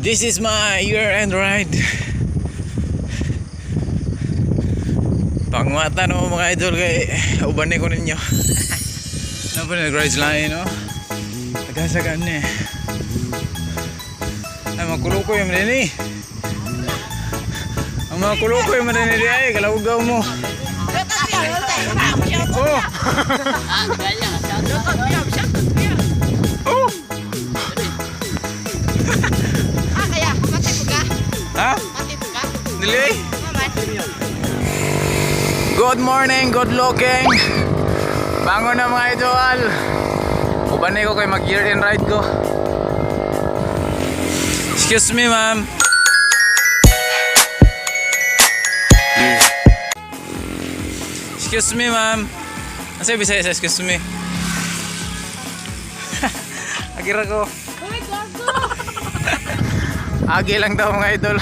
This is my year-end ride. Pangmata no, mga idol, kay uban ko ninyo. Na pa nag-ride lain, no? Tagasagan ni. Ay, makulukoy man din eh. Ang mga kulukoy man din eh, ay kalawgaw mo. Oh. Oh. Ah, kaya, pati po ka? Ha? Pati po ka? Dili. Naman. Good morning, good looking. Bangon na, mga idol. Uban ko kay mag year end ride ko. Excuse me, ma'am. Excuse me, ma'am. Asa Bisaya sa "excuse me"? Agira ko. Uy, gago! Agi lang daw, mga idol.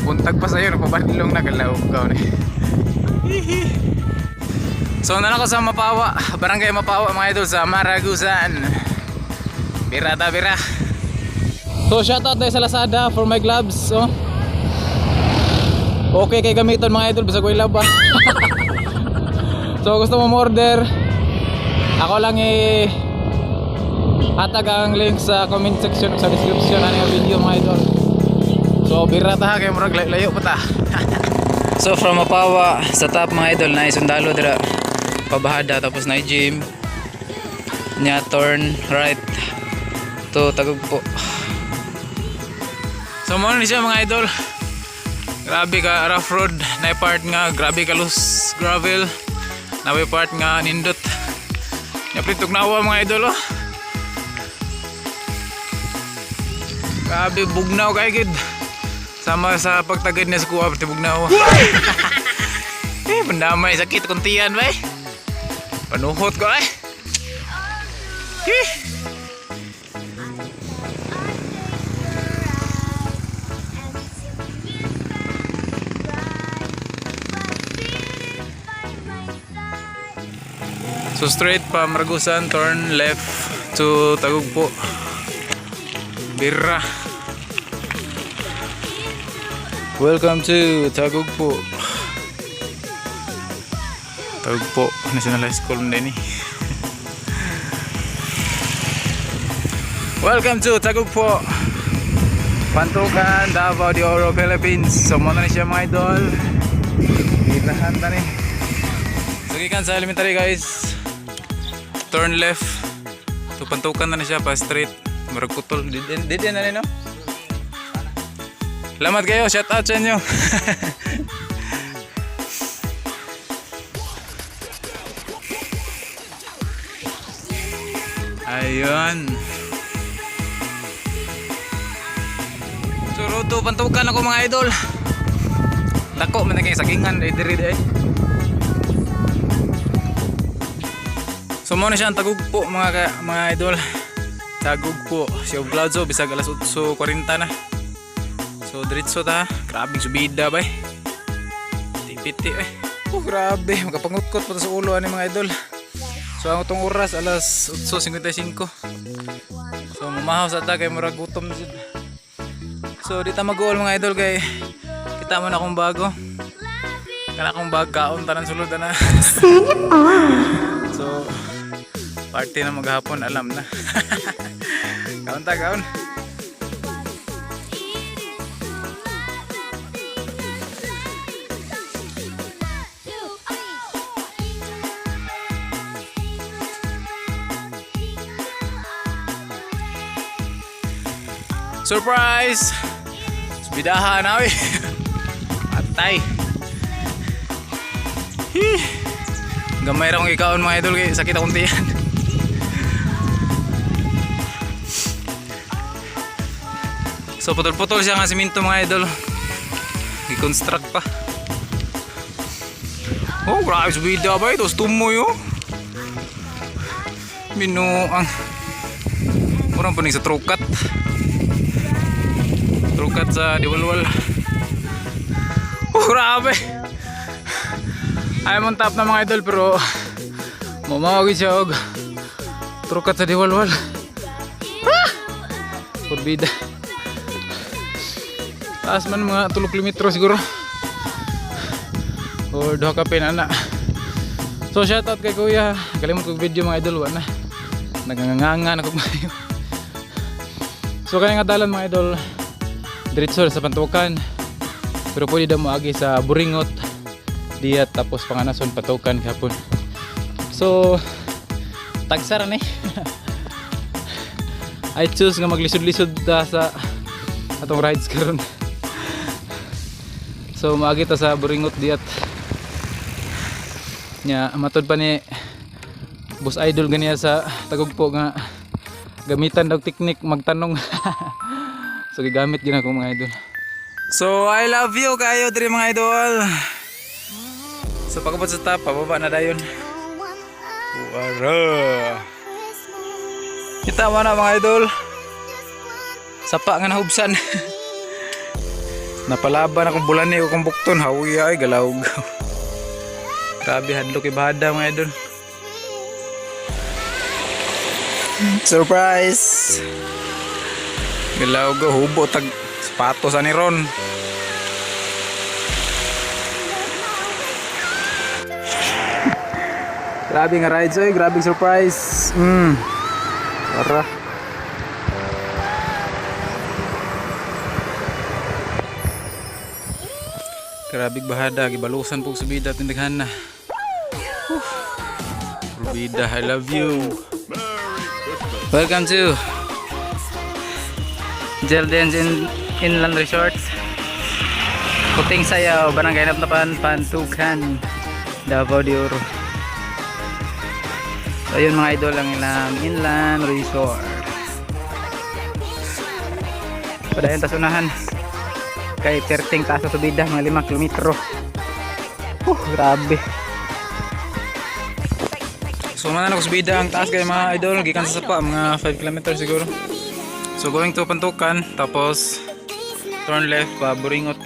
Buntag pa sa'yo, nagpabadlong na kalaw ka ni. So naa ko sa Mapawa, Barangay Mapawa, mga idol, sa Maragusan. Bira ta bira. So shoutout tayo sa Lazada for my gloves. So okay kay gamiton, mga idol, bisag way laba. So gusto mo order, ako lang eh hatag ang link sa comment section, sa description ani nga video, mga idol. So bira ta kay murag layo pa ta. So from Mapawa sa top, mga idol, na sundalo dira pabahada, tapos na gym nya, turn right to Tagugpo. So mo ni siya, mga idol. Grabe ka rough road, na part nga grabe ka loose gravel, na part nga nindot. Nya tugnawa, mga idol, oh. Grabe bugnaw kay gid. Sama sa pagtagad niya sa kuha, pati bugnaw. Eh, pandamay sakit kuntian ba eh. Panuhot ko eh. Eh. So straight pa Maragusan, turn left to Tagugpo. Birra. Welcome to Tagugpo. Tagugpo National High School na ni. Welcome to Tagugpo. Pantukan, Davao de Oro, Philippines. So mo na ni siya, mga idol. Birahan ta ni. So gikan sa elementary, guys. Turn left. To Pantukan na ni siya pa straight. Murag putol. Did na ni, no? Salamat kayo. Shout out sa inyo. Ayun. So road to Pantukan ako, mga idol. Dako man na kay sagingan ay diri eh. So mo na siya ang Tagugpo, mga idol. Tagugpo. Siya og clouds, oh, bisag alas 8:40 na. So diretso ta. Grabe subida bay. Tipiti eh. Oh, grabe, makapangutkot pa ta sa ulo ani, mga idol. So ang atong oras alas 8:55. So mamahaw sa ta kay murag gutom jud. So di ta mag-uol, mga idol, kay kita mo na akong bago. Kana akong bag kaon tanan sulod na. So party na maghapon, alam na. Kaon ta kaon. Surprise! Subidahan na eh. Patay. Hih. Gamay ra kong ikaon, mga idol, kay sakit akong tiyan. So putol-putol siya nga simento, mga idol. Gi-construct pa. Oh, grabe subida ba ito? Tumoy oh. Binuang. Murang pa sa trukat. Trukat sa Diwalwal. Oh, grabe. Ay mong top na, mga idol, pero mamawag siya og trukat sa Diwalwal. Ah! Kurbida. Taas man, mga 3 kilometro siguro. Or duha ka ana. So shoutout kay Kuya. Kalimot kog video, mga idol, wa na. Naganganga na kog mayo. So kaya nga dalan, mga idol, diretso sa Pantukan. Pero pwede daw moagi sa Buringot diat, tapos Panganason, Patukan gihapon. So tagsa ra ni. I choose nga maglisod-lisod ta sa atong rides karon. So maagi ta sa Buringot diat. Nya matod pa ni Boss Idol ganiya sa Tagugpo nga gamitan daw teknik magtanong. So gigamit gyud ako, mga idol. So I love you kayo diri, mga idol. So pagabot sa top, pababa na dayon. Wara. Kita mo na, mga idol. Sapa nga nahubsan. Napalaban akong bulan ni akong bukton. Hawi ay galaw. Grabe hadlok ibada, mga idol. Surprise! Galaw go, hubo tag sapatos ani ron. Grabe nga rides oy, grabe surprise. Tara. Grabe bahada, gibalusan po subida tindaghan na. Rubida, I love you. Welcome to Jelden's Inland Resort. Puting Sayaw, Barangay Napnapan, Pantukan, Davao de Oro. So ayun, mga idol, ang ilang inland resort. Padayon tas unahan. Kay perting taas sa subida, mga 5 kilometro. Grabe. So man ako subida ang taas kay, mga idol, gikan sa sapa, mga 5 kilometers siguro. So going to Pantukan, tapos turn left pa Buringot.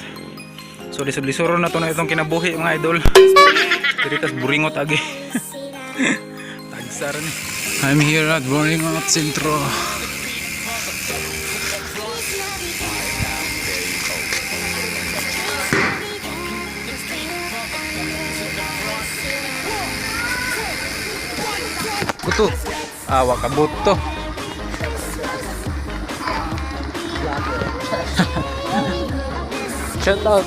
So lisod-lisuro na to na itong kinabuhi, mga idol. Diri tas Buringot agi. Tagsar ni. I'm here at Buringot Centro. Buto. Ah, wakabuto. Shout out.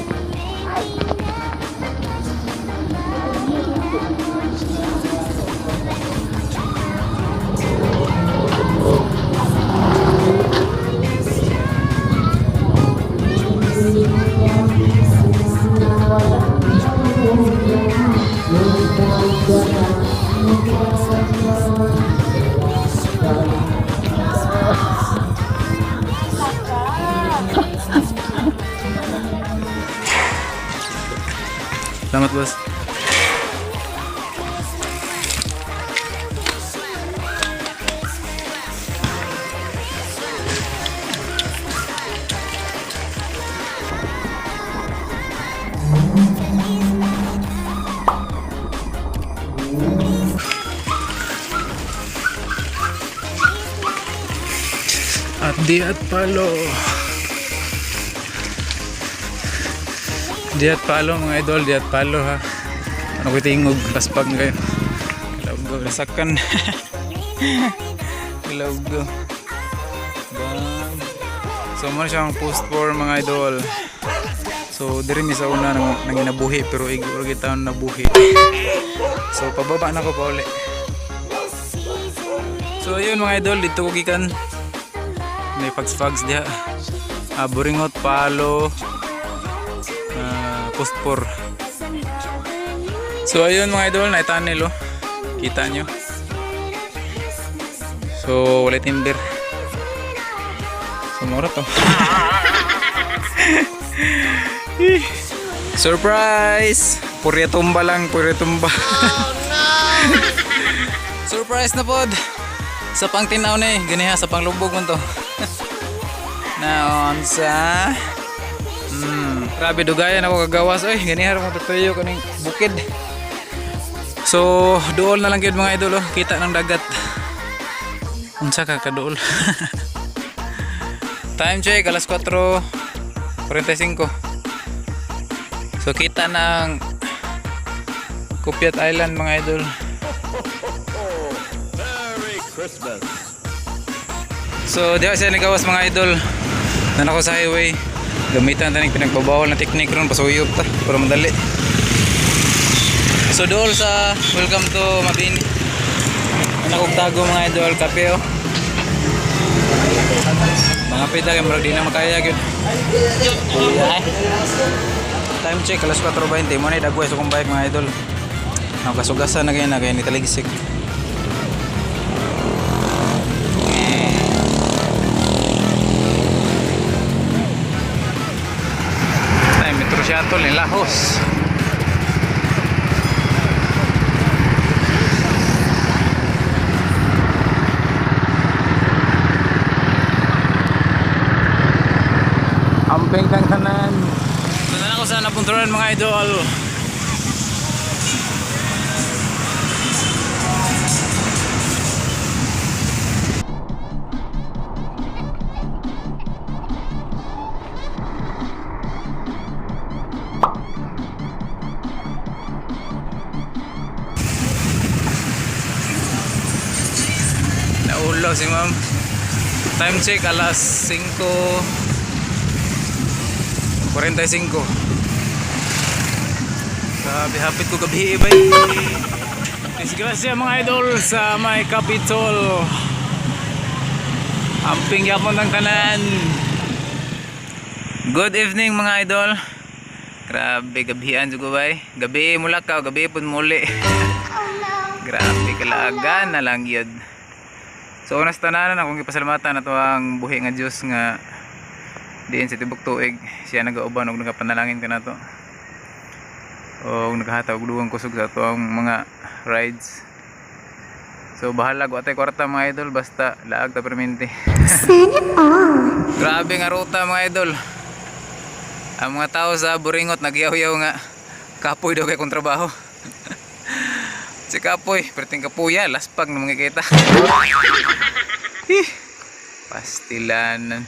Salamat, boss. At Diat Palo. Diat Palo, mga idol, Diat Palo ha. Ano ko tingog, laspag na kayo. Ilawgo, lasakan. Ilawgo. Bam. So mo siyang post for, mga idol. So diri mi sa una nang ginabuhi, pero igo ra gyud taon nabuhi. So pababa na ko pauli. So ayun, mga idol, dito ko gikan. May fags-fags diha. Ah, Buringot, Palo, ah, post 4. So ayun, mga idol, na tunnel oh. Kita nyo. So wala timber. So mura to. Surprise! Purya tumba lang, purya tumba. Surprise na pod. Sa pang tinaw na eh, ganiha sa panglubog man to. Naonsa. Grabe dugayan ako kagawas oy, ganiha ra mo tutuyo kaning bukid. So, duol na lang gyud, mga idol oh, kita ng dagat. Unsa ka kaduol? Time check alas 4. 45. So kita ng Kopiat Island, mga idol. Merry Christmas. So diha siya nagawas, mga idol. Nan ako sa highway. Gamitan taning pinagbabawal na teknik ron, pasuyop ta para madali. So dool sa welcome to Mabini. Anak og tago, mga idol, kape oh. Mga pita kay murag di na makaya gyud. Kuya. Time check alas 4:20 mo na dagway sa akong bike, mga idol. Nakasugasan na kayo na kaya ni taligsik. Ay, Metro Shuttle ni Lahos. Amping kang tanan. Tanan ako sa napunturan, mga idol. Naulo si ma'am. Time check alas 5:45. Grabe, hapit ko gabi eh, bay. Disgrasya, mga idol, sa may Capitol. Amping yapon ng tanan. Good evening, mga idol. Grabe, gabihan jugo bay. Gabi mula ka, gabi pud muli. Grabe, kalagan na lang yun. So una sa tanan, akong gipasalamatan ato ang buhi nga Dios nga diin sa tibok tuig siya nagauban og nagapanalangin kanato. Og naghatag og dugang kusog sa ato ang mga rides. So bahala ko atay kwarta, mga idol, basta laag ta permente. Grabe nga ruta, mga idol. Ang mga tao sa Buringot nagyaw-yaw nga kapoy daw kay kong trabaho. Si Kapoy, perting kapuya, laspag na mga kita. Hih, pastilanan.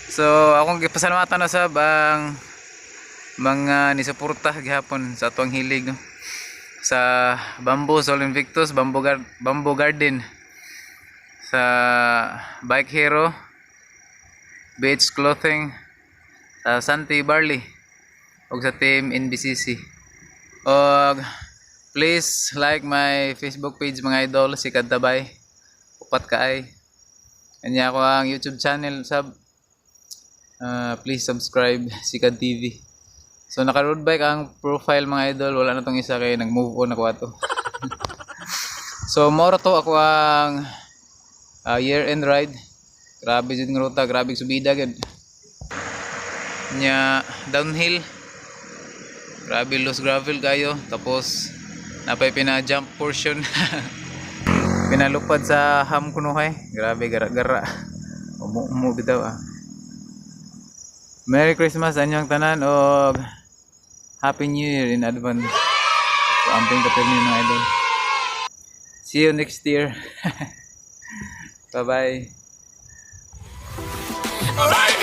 So, akong gipasalamatan na sab ang mga nisuporta gihapon sa atuang hilig, no? Sa Bamboo Sol Invictus, Bamboo Garden, sa Bike Hero, Beach Clothing, sa Santi Barley, ug sa Team NBCC. Og please like my Facebook page, mga idol, si Kadtabay. Upat kaay. Kanya ako ang YouTube channel sab. Please subscribe, Sikad TV. So naka road bike ang profile, mga idol, wala na tong isa kay nag-move on ako ato. So moro to ako ang year end ride. Grabe jud nga ruta, grabe subida gyud. Nya downhill. Grabe loose gravel kayo. Tapos napay pina jump portion. Pinalupad sa ham kunuhay. Grabe gara-gara. Umu-umu bitaw ah. Merry Christmas anyong tanan og Happy New Year in advance. So, amping kapil ni mga idol. See you next year. Bye-bye. Alright.